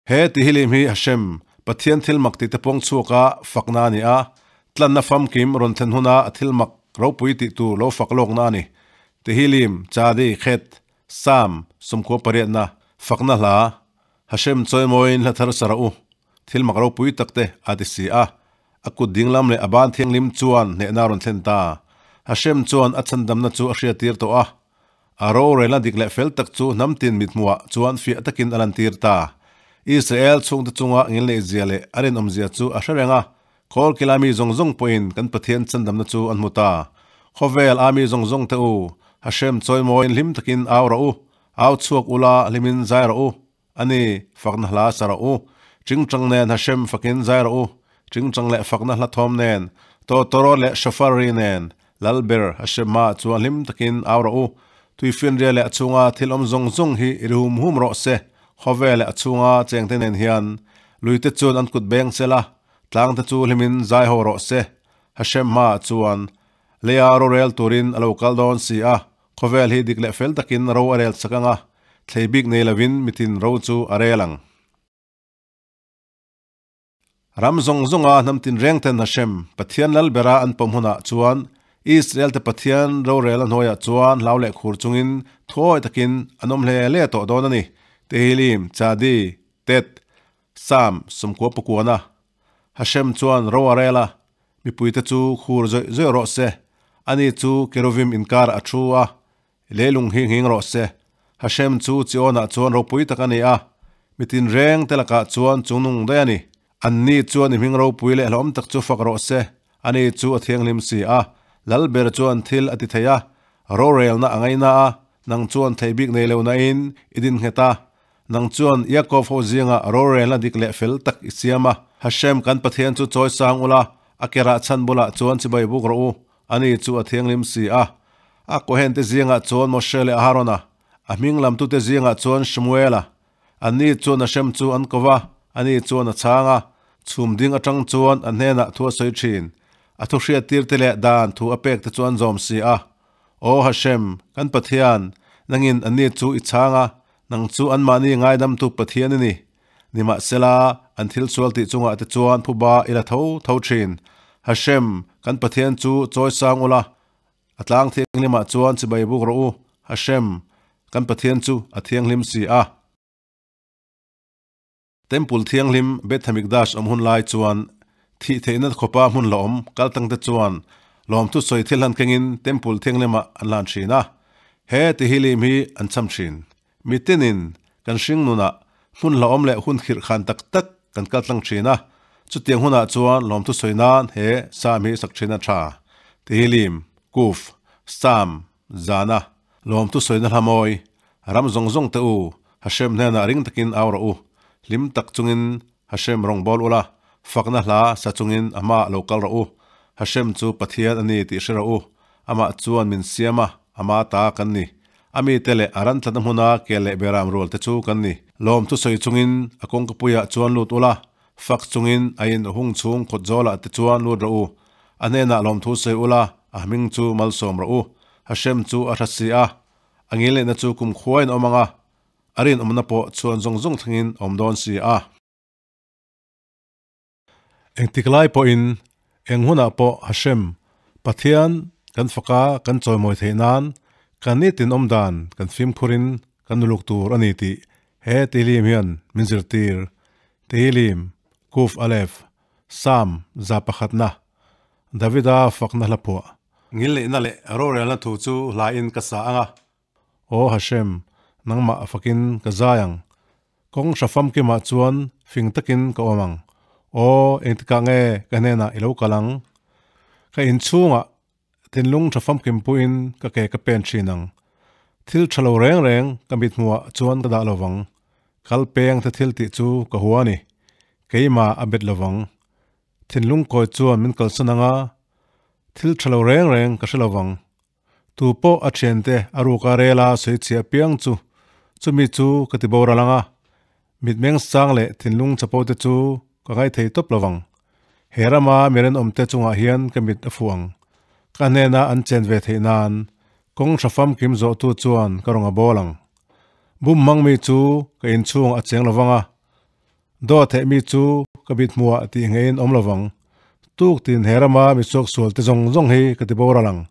He Tehillim hi Hashem, Pathian thil mak tihte pawng chhuaka fakna a ni a, tlanna famkim rawn thlen huna a thil mak ropui tih tur lo fak lawkna a ni. Tehillim, Chadi, Khet, Sam, Sumkhua pariatna, fakna hla, Hashem chawimawiin hla thar sara u, thil mak ropui takte a ti si a, a kut dinglam leh a ban thianghlim chuan hnehna a rawn thlen ta. Hashem chuan a chhandamna chu a hriattir tawh a, A rorelna dik leh fel tak chu hnam tin mithmuhah chuan fiah takin a lantir ta. Israel chhungte chunga ngilneihzia leh a rinawmzia chu a hre reng a, Kawlkila mi zawng zawng pawhin kan Pathian chandamna chu an hmu ta. Khawvel a mi zawng zawngte u, Hashem chawimawiin hlim takin au rawh u, au chhuak ula hlimin zai rawh u, A ni, fakna hla sa rawh u. Tingtang nen Hashem fakin zai rawh u. Tingtang leh fakna hla thawm nen, tawtawraw leh shofar ri nen, Lal ber Hashem hmaah chuan hlim takin au rawh u. Tuifinria leh a chhunga thil awm zawng zawng hi i ri hum hum rawh se. Khawvel leh a chhunga chengte nen hian luite chuan an kut beng sel a, tlangte chu hlimin zai ho rawh se. Hashem hmaah chuan leia rorel turin a lo kal dawn si a, Khawvel hi dik leh fel takin ro a rel chak ang a, thlei bik nei lovin mitin ro chu a rel ang. Ram zawng zawnga hnam tinreng ten Hashem, Pathian lal bera an pawm hunah chuan Israel te Pathian rorel a hnuaiah chuan hlau leh khur chungin thuawi takin an awm hle hle tawh dawn a ni. Tehillim, Chadi, Tet, Sam, Sumkua Pakuana, Hashem chuan ro a rel a, mipuite chu khur zawih zawih rawh se, ani chu Keruvim inkarah a thu a, leilung hi nghing rawh se. Hashem chu Chiawnah chuan ropui tak a ni a, mi tinreng te lakah chuan chungnung daih a ni. Anni chuan i hming ropui leh hlauhawm tak chu fak rawh se, ani chu a thianghlim si a, lal ber chuan thil a ti thei a, rorelna a ngaina a, nang chuan thei bik nei lo nain i din nghet a, Nang chuan Yaakov ho zingah rorelna dik leh fel tak i siam a. Hashem kan Pathian chu chawi sang ula, a kerah chhan bulah chuan chibai buk rawh u, ani chu a thianghlim si a. A Kohente zingah chuan Moshe leh Aharona, a hming lamtute zingah chuan Shmuela. Anni chuan Hashem chu an ko va, ani chuan a chhang a, chhum ding atang chuan a hnenah thu a sawi thin. A thu hriattirte leh dan thu a pekte chu an zawm si a. Aw Hashem, kan Pathian, nangin anni chu i chhang a, Nang chu anmahni ngaidamtu Pathian i ni. Nimahsela, an thil sual tih chungah te chuan phuba i la tho tho thin. Hashem, kan Pathian chu chawi sang ula, a tlang thianghlimah chuan chibai buk rawh u. Hashem, kan Pathian chu a thianghlim si a. Temple thianghlim Beth Hamikdash awm hun lai chuan thih theihna khawpa hmun la awm kaltangte chuan lawmthu sawi thil hlan kengin Temple thianghlimah an hlan thin a, he Tehillim hi an cham thin. Mitinin kan hring nunah hmun hlauhawm leh hun khirh khan tak tak kan kaltlang thin a, chutiang hunah chuan lawmthu sawi nan he Psalm hi sak thin a tha. Tehillim, Kuf, Psalm, Zana, lawmthu sawina hla mawi, ram zawng zawng te u, Hashem hnenah ring takin au rawh u, hlim tak chungin Hashem rawn bawl ula, fakna hla sa chungin a hmaah lo kal rawh u, Hashem chu Pathian a ni tih hre rawh u, amah chuan min siam a, ama ta kan ni. A mite leh a ran tlatna hmuna kel leh beram rual te chu kan ni. Lawmthu sawi chungin a kawngkapuiah chuan lut ula, fak chungin a in hung chhung kawt zawlah te chuan lut rawh u, A hnenah lawmthu sawi ula, a hming chu malsawm rawh u. Hashem chu a hra si a, a ngilneihna chu kum khuain a awm ang a, a rinawmna pawh chhuan zawng zawng thlengin a awm dawn si a. Engtik lai pawhin, eng hunah pawh Hashem, Pathian, kan faka kan chawimawi theih nan, kan nitin awm dan kan fimkhurin kan nuluk tur a ni tih he Tehillim hian min zirtir. Tehillim, Kuf Aleph, Psalm 100na, Davida fakna hla phuah. Ngilneihna leh rorelna thu chu hlain ka sa ang a. Aw Hashem, nangmah fakin ka zai ang. Kawng hra famkimah chuan fing takin ka awm ang. Aw, engtikah nge ka hnenah i lo kal ang? Ka inchhungah thinlung tha famkim puiin ka ke ka pen thin ang. Thil tha lo reng reng ka mithmuhah chuan ka dah lovang. Kal peng te thil tih chu ka hua a ni. Keimah a bet lovang. Thinlung kawi chuan min kalsan ang a, thil tha lo reng reng ka hre lovang. Tu pawh a thiante a ruka rela sawi chhiah piang chu, chumi chu ka ti boral ang a, mitmeng sang leh thinlung chapo te chu ka ngaithei tawp lovang. He rama mi rinawmte chungah hian ka mit a fuh ang. Ka hnena an chen ve theih nan kawng hra famkim zawhtu chuan ka rawn a bawl ang. Bum hmang mi chu ka inchhung a cheng lovang a. Dawt heh mi chu ka bit hmuah tih ngeiin awm lovang. Tuk tin he rama mi suaksual te zawng zawng hi ka ti boral ang.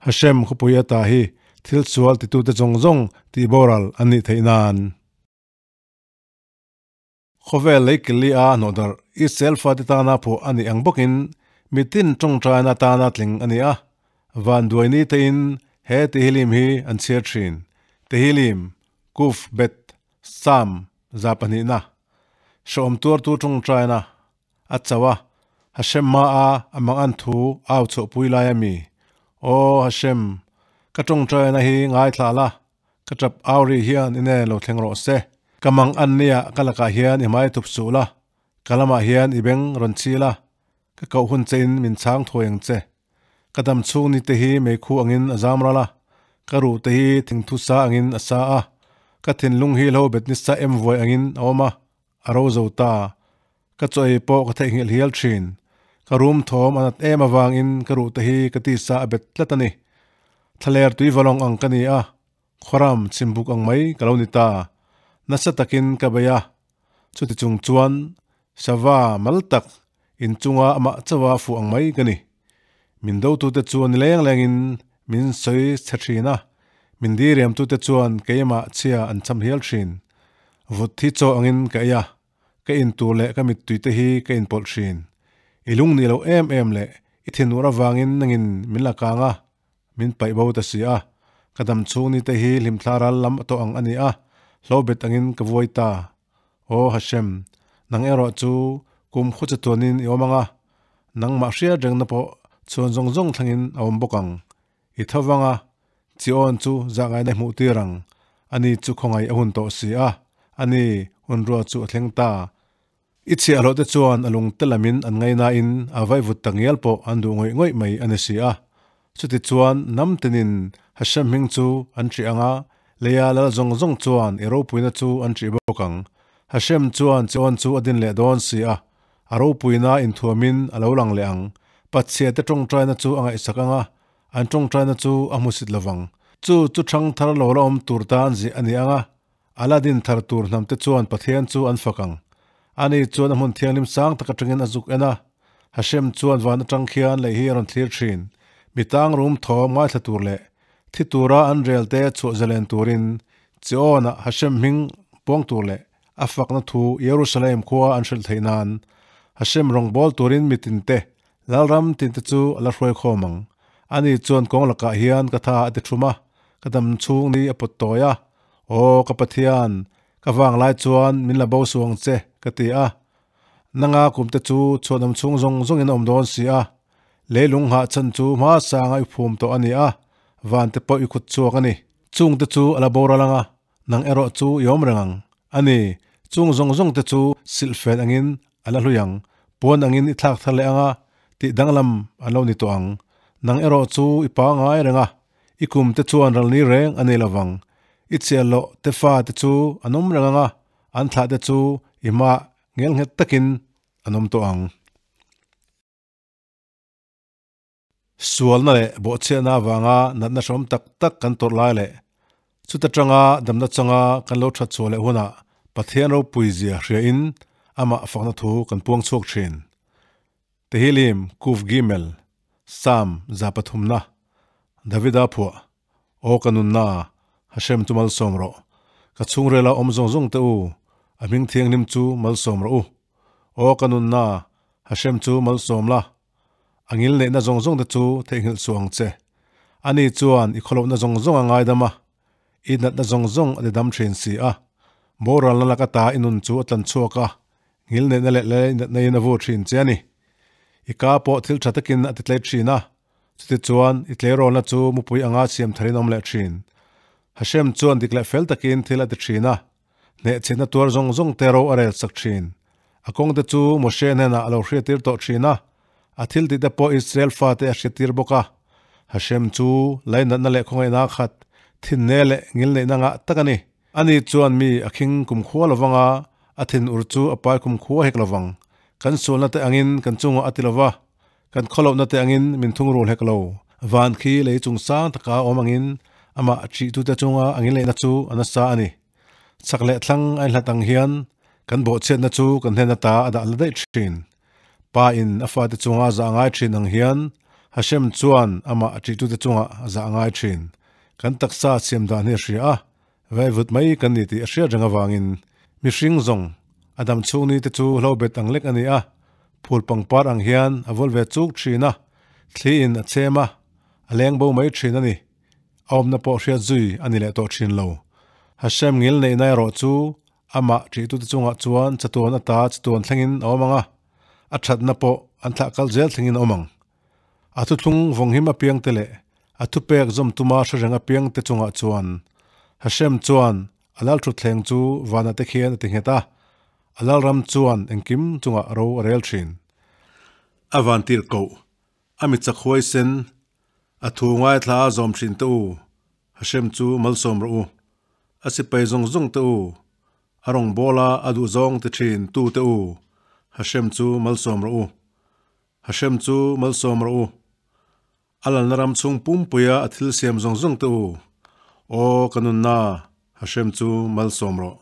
Hashem khawpui ata hi thil sual titute zawng zawng tih boral an nih theih nan. Khawvel lei kili a hnawhdarh Israel fate tana phuah a nih ang bawkin mitin tawngtaina tana tling a ni a. Vanduai ni tein he Tehillim hi an chhiar thin. Tehillim, Kuf Bet, Psalm 200na, Hrehawm tuartu tawngtaina a chauh a, Hashem hmaah a mang an thu au chhuahpui lai a mi. Aw Hashem, ka tawngtaina hi ngaithla la, Ka tap au ri hian ine lo thleng rawh se. Ka mang an nia ka lakah hian i hmai thup suh la, ka lamah hian i beng rawn chhi la, ka koh hun che in min chhang thawi ang che. Ka dam chhung ni te hi meikhu angin a zam ral a, ka ruh te hi thingthu sa angin a sa a, ka thinlung hi hlo bet ni sa em vuai angin a awm a, a ro zo ta. Ka chaw ei pawh ka theihnghilh hial thin. Ka room thawm a nat em avangin ka ruh te hi ka tisa a bet tlat a ni. Thlaler tui valawng ang ka ni a, khuaram chhimbuk ang mai ka lo ni ta. Nasa takin ka bei a, chuti chung chuan sava mal tak inchunga amah chauha fuh ang mai ka ni. Min dotute chuan ni leng lengin min sawi chhe thin a, min diriamtute chuan keimah chhia an cham hial thin. Vut hi chaw angin ka ei a, Ka in tur leh ka mittui te hi ka inpawlh thin. I lung nih loh em em leh i thinur avangin nangin min la kang a, min paih bo ta si a. Ka dam chhung ni te hi hlimthla ral lam tawh ang a ni a, hlobet angin ka vuai ta. Aw Hashem, nang erawh chu kum khu che tuanin i awm ang a, nangmah hriat rengna pawh chhuan zawng zawng thlengin a awm bawk ang. I tho vang a, Chiawn chu zah ngaina hmuh tir ang. Ani chu khawngaih a hun tawh si a, ani hun rua chu a thleng ta. I chhiahhlawh te chuan a lung te lamin an ngainain a vaivut ta ngial pawh an duh ngawih ngawih mai a ni si a. Chuti chuan hnam tinin Hashem hming chu an ṭih ang a, leia lal zawng zawng chuan i ropuina chu an ṭih bawk ang. Hashem chuan Chiawn chu a din leh dawn si a, a ropuina inthuamin a lo lang leh ang. Pathiante ṭawngṭaina chu a ngaihsak ang a, An tawngtaina chu a hmusit lovang. Chu chu thang thar lo la awm tur tan zih a ni ang a, Aladdin thar tur hnamte chuan Pathian chu an fak ang. Ani chuan a hmun thianghlim sang tak atangin a zuk en a, Hashem chuan van atang khian lei hi a rawn thlir thin. Mi tang rum thawm ngaithla tur leh thi tura an rel te chhuah zalen turin Chiawnah Hashem hming puang tur leh a fakna thu Jerusalem khua an hrilh theih nan Hashem rawngbâwl turin mi tinte Lalram tinte chu a la hruai khawm ang. Ani chuan kawng lakah hian ka tha a ti thum a, ka dam chhung ni a pawt tawi a. Aw ka Pathian, ka vang lai chuan min la bo suh ang che, ka ti a. Nanga kumte chu chhuanawm chhung zawng zawngin a awm dawn si a. Leilung nghah chhan chu hma sanga i phum tawh a ni a, vante pawh i khut chhuak a ni. Chungte chu a la boral ang a, Nang erawh chu i awm reng ang. A ni, chung zawng zawng te chu silhfen angin a la hlui ang, puan angin i thlak thar leh ang a, tih danglam an lo ni tawh ang. Nang erawh chu i pangai reng a, i kum te chuan ral ni reng a nei lovang. I chiah loh te fa te chu an awm reng ang a, an thlah te chu i hmaah ngelnghet takin an awm tawh ang. Sualna leh bawhchhiatna avanga natna hrehawm tak tak kan tawrh lai leh chuta tanga damna changa kan lo that chhuah leh hunah Pathian ropui zia hriain amah fakna thu kan puang chhuak thin. Tehillim Kuf Gimel, Psalm 300na, Davida phuah, Aw ka nunna, Hashem chu malsawm rawh. Ka chhungrela awm zawng zawng te u, a hming thianghlim chu malsawm rawh u. Aw ka nunna, Hashem chu malsawm la, A ngil neihna zawng zawng te chu theihnghilh suh ang che. Ani chuan i khawlohna zawng zawng a ngaidam a, i natna zawng zawng a tidam thin si a. Boralna lak ata i nun chu a tlan chhuak a, ngil neihna leh lei natna in a vur thin che a ni. I ka pawh thil tha takin a titlei thin a, chutichuan i tleirawlna chu mupui anga siam tharin a awm leh thin. Hashem chuan dik leh fel takin thil a ti thin a, Hnehchhiatna tuar zawng zawng te ro a rel sak thin. A kawngte chu Moshe hnenah a lo hriattir tawh thin a, a thil tihte pawh Israel fate a hriattir bawk a. Hashem chu lainatna leh khawngaihna khat, thinne leh ngilneihna ngah tak a ni. Ani chuan mi a khing kumkhua lovang a, a thin ur chu a pai kumkhua hek lovang. Kan sualna te angin kan chungah a ti lova, kan khawlohna te angin min thungrul hek lo. Van khi lei chung sang taka awm angin amah a ṭihtute chunga a ngilneihna chu a nasa a ni. Chak leh thlang a inhlat ang hian Kan bawhchhiatna chu kan hnen ata a dah la daih thin. Pa in a fate chunga zah ngai thin ang hian Hashem chuan amah a ṭihtute chungah a zah ngai thin. Kan taksa siam dan hi a hria a, vaivut mai kan ni tih a hriat reng avangin mihring zawng a dam chhung ni te chu hlo bet ang lek a ni a, phul pangpar ang hian a vawl ve chuk thin a, thli in a chem a, a leng bo mai thin a ni. A awmna pawh hriat zui a ni leh tawh thin lo. Hashem ngil neihna erawh chu amah ṭihtute chungah chuan chatuan ata chatuan thlengin a awm ang a, a ṭhatna pawh an thlah kal zel thlengin a awm ang. A thuthlung vawnghim apiangte leh a thupek zawm tuma hre reng apiangte chungah chuan Hashem chuan a lal thutthleng chu vanah te khian a ti nghet a, a lalram chuan engkim chungah ro a rel thin. A vantir koh, a mi chak huaisen, a thu ngaithla a zawm thin te u, Hashem chu malsawm rawh u. A sipai zawng zawng te u, a rawngbawla a duh zawng ti thin tu te u, Hashem chu malsawm rawh u. Hashem chu malsawm rawh u. A lalna ram chhung pumpuia a thil siam zawng zawng te u, Aw ka nunna, Hashem chu malsawm rawh.